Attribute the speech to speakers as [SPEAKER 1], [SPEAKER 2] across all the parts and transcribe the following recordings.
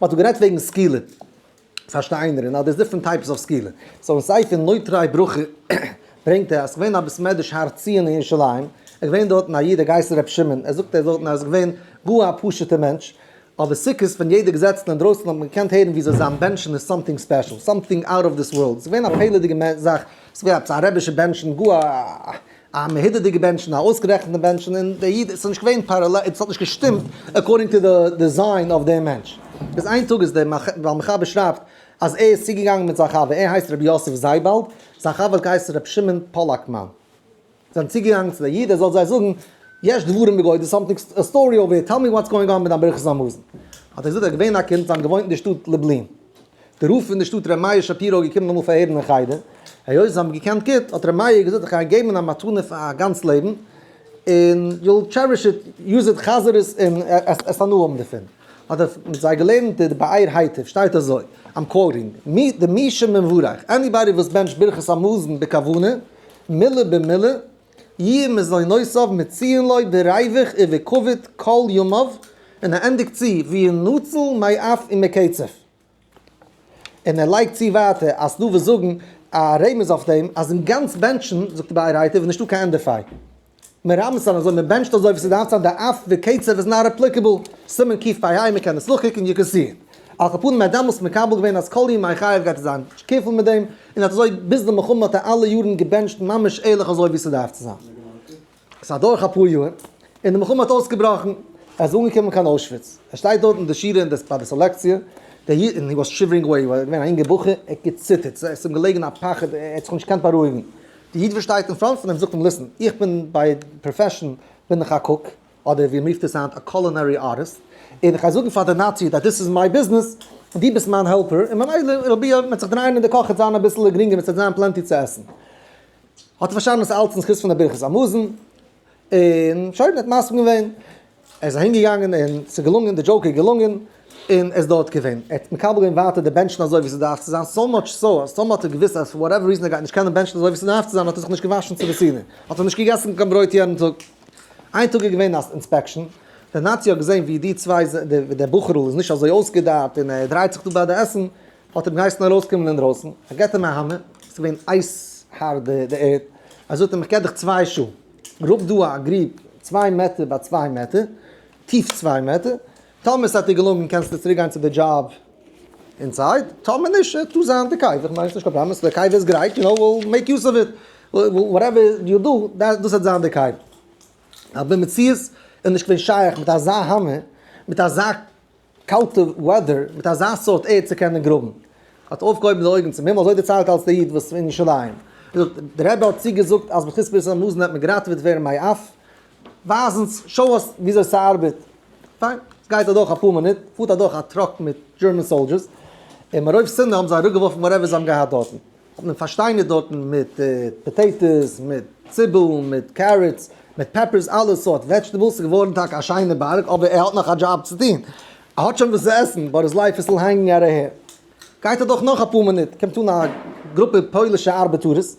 [SPEAKER 1] מ'האט דא גערעדט וועגן סקילה, פארשטיינערן, now there's different types of סקילה. So אין ספר נוטרי ברכה ברענגט ער אז ס'געווען א בית מדרש הר ציון אין ירושלים, איז געווען דארטן א איד ער געהייסן ר' שמעון, ער זאגט ער איז דארטן אז געווען גאר א פשוט'ער מענטש, אבער סוכות ווען יעדער געזעצן אינדרויסן האט מען געקענט הערן וויאזוי זיין בענטשן איז something special, something out of this world, ס'איז געווען א פלא'דיגע זאך, ס'איז געווען עפעס א רבי'שע בענטשן, גאר א מהודר'דיגע בענטשן, א אויסגערעכנטע בענטשן, און דער איד, ס'איז נישט געווען parallel, עס האט נישט געשטימט according to the design of דעם מענטש. איז איין טאג איז דער בעל מחבר שרייבט אז ער איז צוגעגאנגען מיט זיין חבר, ער הייסט רבי יוסף זייבאלד, זיין חבר האט געהייסן רבי שמעון פאלאקמאן. זיי זענען צוגעגאנגען צו דער איד ער זאל זיי זאגן, יש דברים בגו, there's something, a story over here, tell me what's going on מיט דיין ברכת המזון. האט ער געזאגט, ער איז געווען א קינד, זיי האבן געוואוינט אין די שטאט לובלין. דער רב פון די שטאט ר' מאיר שפירא איז געקומען אמאל פארהערן אין חדר, היות זיי האבן געקענט גוט, האט ר' מאיר געזאגט איך גיי געבן א מתנה פאר א גאנץ לעבן, און you'll cherish it, use it, חזר עס און עס הנאה האבן דערפון. האט ער מיט זיי געלערנט די באר היטב, שטייט אזוי, I'm quoting, מי די מי שמברך, anybody וואס בענטשט ברכת המזון בכוונה, מילה במילה, יהיה מזונותיו מצויין לו בריווח ובכבוד כל ימיו, און ער ענדיגט צו, וינצל מאף ומקצף. און ער לייגט צו ווייטער אז ס'דא וואס זאגן א רמז אויף דעם אז אין גאנץ בענטשן, זאגט באר היטב, איז נישטא קיין ענדע פיי. מרמז זיין אזוי, מ'בענטשט אזוי ווי ס'דארף זיין, די אף וקצף איז not applicable, סימן קפ"ה, מ'קען עס נאכקוקן, you can see it. על כל פנים ער האט דעמאלטס מקבל געווען אז כל ימי חייו גייט ער זיין careful מיט דעם, און האט אזוי ביז די מלחמה האט ער אלע יארן געבענטשט ממש ערליך אזוי ווי ס'דארף צו זיין. ס'איז אדורך אפאר יאר, און די מלחמה האט אויסגעבראכן, ער איז אנגעקומען קיין אוישוויץ, ער שטייט דארט אין די שורה אין די ביי די סעלעקציע, דער איד, און he was shivering away, ער איז געווען א אינגער בחור, ער האט געציטערט, ס'איז אים געלעגן א פחד, ער האט זיך נישט געקענט בארואיגן, די איד וואס שטייט אין front פון אים זאגט אים listen, איך בין by profession בין איך א cook, אדער ווי מ'רופט עס היינט א culinary artist, און איך גיי זאגן פאר די נאצי that this is my business, און דו ביסט מיין helper, און ממילא it'll be a, מ'וועט זיך דרייען אין די קאך וועט זיין אביסל גרינגער, מ'וועט זיין plenty צו עסן. האט ער פארשטאנען אז ס'איז אלץ אין זכות פון די ברכת המזון, און שוין, ער האט מסכים געווען. ער איז אהין געגאנגען און ס'איז געלונגען, די joke איז געלונגען, און ער איז דארט געווען. ער האט מקבל געווען ווייטער די בענטשן אזוי ווי ס'דארף צו זיין, so much so אז טאמער האט ער געוואוסט אז for whatever reason ער גייט נישט קענען בענטשן אזוי ווי ס'דארף צו זיין האט ער זיך נישט געוואשן צו די סעודה, האט ער נישט געגעסן קיין ברויט יענעם טאג. איין טאג איז געווען א inspection, דער נאצי האט געזען ווי די צוויי, דער בחור'ל איז נישט אזוי אויסגעדארט און ער דרייט זיך דא ביי די עסן, האט ער אים געהייסן ארויסקומען אינדרויסן, ער געבט אים א האמער, עס איז געווען אייז הארט די ערד, ער זאגט אים איך געב דיך 2 שעה, גראב דא א גריב 2 מעטער ביי 2 מעטער, טיף 2 מעטער, טאמער ס'האט דיר געלונגען קענסטו צוריק גיין צו די job inside, טאמער נישט, טו זיין די קבר, איך מיין ס'נישט קיין פראבלעם, די קבר איז גרייט, you know, we'll make use of it, whatever you do, דאס וועט זיין די קבר. אבער במציאות איז נישט געווען שייך מיט אזא האמער, מיט אזא קאלטע weather, מיט אזא סארט ערד צו קענען גראבן. האט אויפגעהויבן די אויגן צום הימל, אזוי דערציילט אלס דער איד וואס אין ירושלים. ער זאגט, דער רבי האט צוגעזאגט אז בזכות ברכת המזון וועט מען געראטעוועט ווערן מאף. ווייז אונז, show us וויאזוי ס'ארבעט. פיין, עס גייט אדורך אפאר מינוט, פארט אדורך א truck מיט German soldiers, און מרוב שנאה האבן זיי אראפגעווארפן whatever זיי האבן געהאט דארטן. האט מען פארשטיינערט דארטן מיט potatoes, מיט ציבעל, מיט carrots, מיט peppers, אלע סארט vegetables, ס'איז געווארן טאקע א שיינע בארג, אבער ער האט נאך א דזשאב צו טון. ער האט שוין וואס צו עסן, but his life is still hanging at a hair. גייט אדורך נאך אפאר מינוט, קומט אן א גרופע פוילישע ארבעטארעס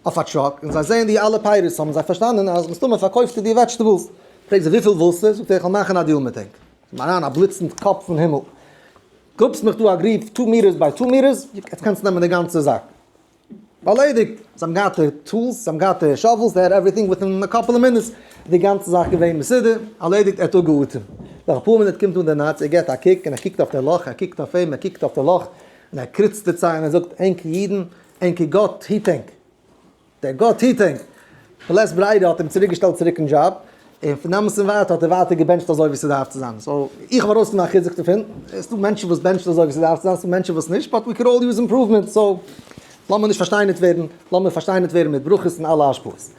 [SPEAKER 1] אויף א truck, און זיי זעען די אלע פירות, האבן זיי פארשטאנען אז מסתמא פארקויפט ער די vegetables. פרעגט זיי וויפיל ווילסטו? זאגט ער איך וועל מאכן א deal מיט ענק. קומט אריין א בליץ אין קאפ פון הימל. גראבסט מיך דא א גריב two meters by two meters, יעצט קענסטו נעמען די גאנצע זאק. באליידיגט! זיי האבן געהאט די tools, זיי האבן געהאט די shovels, they had everything within a couple of minutes, די גאנצע זאך געווען מסודר, ארלעדיגט, ער האט אפגעאטעמט. נאך אפאר מינוט קומט אן דער נאצי, ער געבט א קוק, און ער קוקט אויף די לאך, ער קוקט אויף אים, ער קוקט אויף די לאך, און ער קריצט די ציין, ער זאגט, ענק אידן, ענקער גאט היט ענק. דער גאט היט ענק! בלית ברירה האט אים צוריק געשטעלט צוריק אין דזשאב, און פון דעמאלטס און ווייטער האט ער ווייטער געבענטשט אזוי ווי ס'דארף צו זיין. so איך האב ארויסגענומען א חיזוק דערפון, עס איז דא מענטשן וואס בענטשן אזוי ווי ס'דארף צו זיין, ס'איז דא מענטשן וואס נישט, but we could all use improvement, so לאמיר נישט פארשטיינערט ווערן, לאמיר פארשטיינערט ווערן מיט ברכות און אלע השפעות.